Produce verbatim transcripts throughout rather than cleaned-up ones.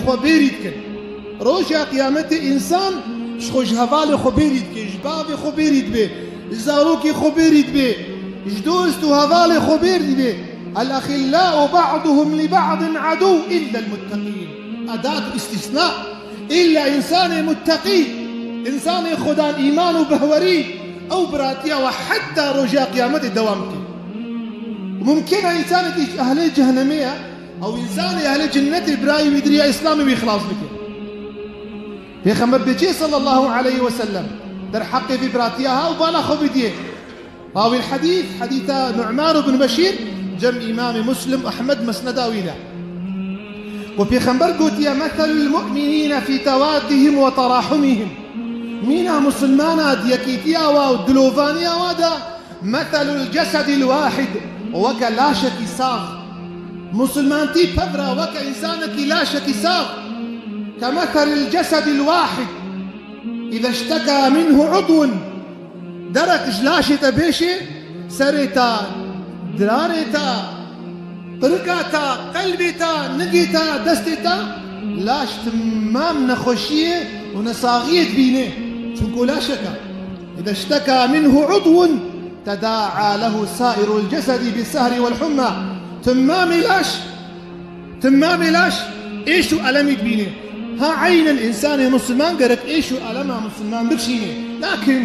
xwe bêrî dikin. Roja qiyametê însan ji xwe, ji hevalê xwe bêrî dike, ji bavê xwe bêrî dibe, ji zarokê xwe bêrî dibe, ji dost û hevalê xwe bêrî dibe. El-axillâ'u ba'duhum li ba'din adû illel mutteqîn. Edat û îstîsna. Îlla însanê mutteqî, însanê Xudan îman û behwerî, ew biratiya we heta roja qiyametê dewam dike. Mumkin e însanekî ji ehlê cehennemê ye, ew însanê ehlê cennetê birayê wî di riya Îslamê wî xilas bike. Pêxember dê çê sallallahu aleyhi ve sellem derheqê vî biratiya ha û bala xwe bidiyê. Rawî hadîs, hadîsa Nu'man ibn Beşîr, cem Îmamê Muslim, Ehmed, Mesneda wî de. Ku Pêxember gotiye, "Meselul mu'minîne fî tewaddihim ve terahumihim." Mîna musulmana di yekîtiya wa û dilovaniya wa de, "Meselul cesedil wahid", weke laşekî sax. Musulmantî pevra weke însanekî laşekî sax. "Ke meselil cesedil wahid, îze işteka minhu udwun." Derek ji laşê te bêşê, serê te, dirarê te, qirika te, qelbê te, nigê te, destê te, laş timam nexweşiyê û nesaxiyê dibîne. Çunku laşek e. "Îze işteka minhu udwun, tedaa lehu sairul cesedi bis sehri wel humma." Timamê laş Timamê laş êş û elemî dibîne. Ha eynen însanê musulman gerek êş û elema musulman bikişîne. Lakin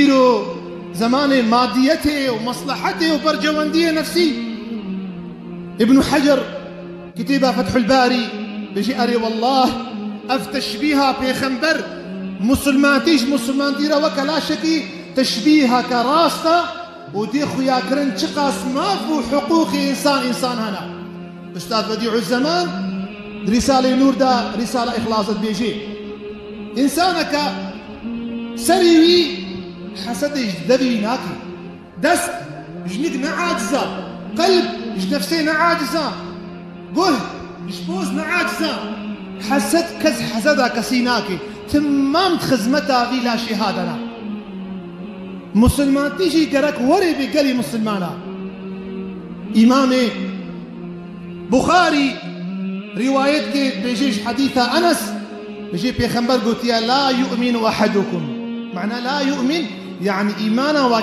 îro zemanê madiyetê û meslehetê û bercewendiyê nefsî. Îbnû Hecer kitêba Fethul Barî bêjî, erê wellah, ev teşbîha pêxember musulmantî ji musulmantî re weke laşekî teşbîheke rast e û dê xuyakirin çiqas maf û hiqûqê însan însan hene. Ustad Bedîuzzeman di Rîsalê Nûr de, Rîsala Îxlas de dibêjê, însaneke serî wî hesedê ji devê wî nake. Dest ji nik ne aciz e, qelb ji nefsê ne aciz e, guh ji poz ne aciz e. Hesed kes heseda kesî nake. Timam di xizmeta vî laşê ha de ne. Musulmantî jî gerek were bê gelî musulmana. Îmamê Buxarî rîwayet ke bêje ji hedîsa Enes, bêje Pêxember gotiye, "La yu'minu ahadukum." Mana la yu'min, yani îmana wa